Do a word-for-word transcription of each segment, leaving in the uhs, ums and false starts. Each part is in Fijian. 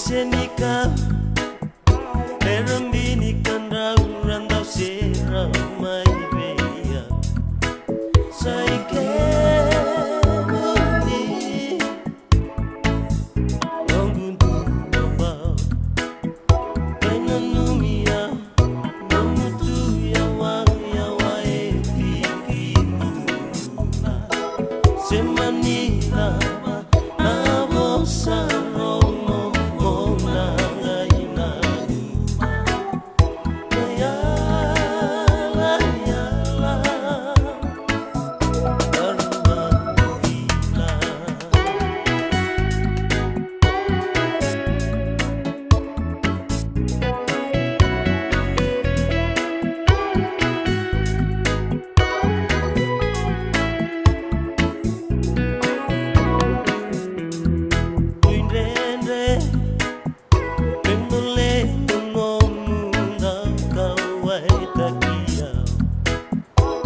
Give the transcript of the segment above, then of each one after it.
Senika, era bini ka drau ra dau sera mai vei au. Sa i kemuni noqu dua bau. Kai nanumi au, nomu tu yawa, yawa e tiki dua. Se mani cava na vosa rogo mo na qai nanuma. Na yala, yala.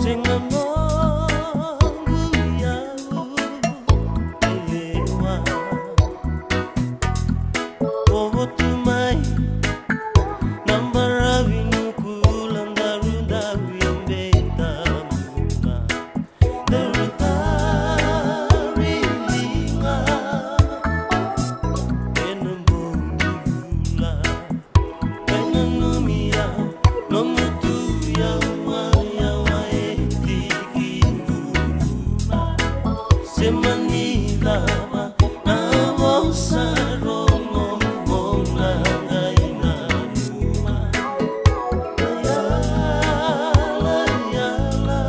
Sega noqu iyau e lewa. O votu mai na baravi, nuku ladaru daru e beta muna. Daru dari liga ena bogi vula. Kai nanumi au, nomu tu yawa, yawa e tiki dua. Se mani cava na vosa rogo mo na qai nanuma. Yala, yala.